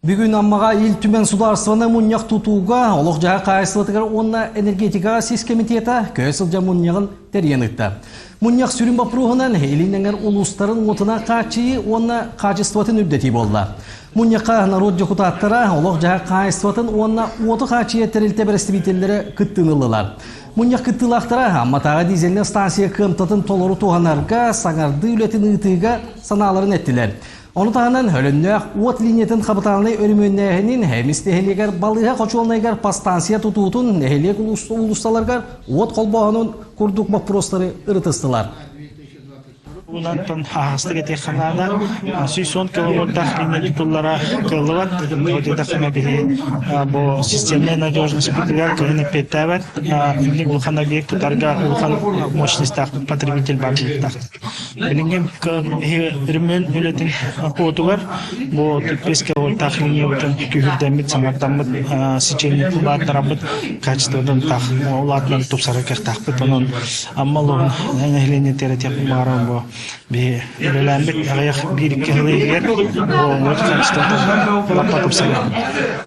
Бүгүн Аммаҕа Ил Түмэн судаарыстыбаннай мунньах тутууга, олох-дьаһах хаһаайыстыбатыгар уонна энергетикаҕа сис комитета көһө сылдьар мунньаҕын тэрийэн ыытта. Мунньах сүрүн боппуруоһунан Илин эҥэр улуустарын уотунан хааччыйыы уонна хаачыстыбатын үрдэтии буолла. Мунньахха норуот дьокутааттара, олох-дьаһах хаһаайыстыбатын уонна уоту хааччыйар тэрилтэ бэрэстэбиитэллэрэ кыттыыны ыллылар. Мунньах кыттыылаахтара Амматааҕы дизельнэй станция кыамтатын толору туһанарга, саҥардыы үлэтин ыытыыга санааларын эттилэр. Ону таһынан Өлөннөөх уот линиятын хапытаалынай өрөмүөннээһинин Эмис нэһилиэгэр балыыһа хочуолунайыгар подстанция тутуутун нэһилиэк уулуссаларыгар уот холбооһунун курдук боппуруостары ырытыстылар. Унантан аһаҕастык этиэххэ наада. 110 киловольтаах линия тутуллара кыаллыбат. Диэтэххинэ биһи бу системная надежность бытыгар кыһын эппиэттээбэт. Инник улахан объект тутарга улахан мощностаах потребитель баар буолуохтаах. Билиҥҥи өрөмүөн үлэтин уотугар бу түппиэскэ уоттаах линиябытын күүһүрдэммит, саҥардаммыт сечение улааттарабыт, качествотын таах улаатынан тупсарар кыахтаахпыт. Онон Амма улууһун нэһилиэнньэтигэр этиэхпин баҕарабын бу биһи үлэлээммит аҕыйах биир-икки сыл иһигэр бу уот качествота лаппа тупсарар.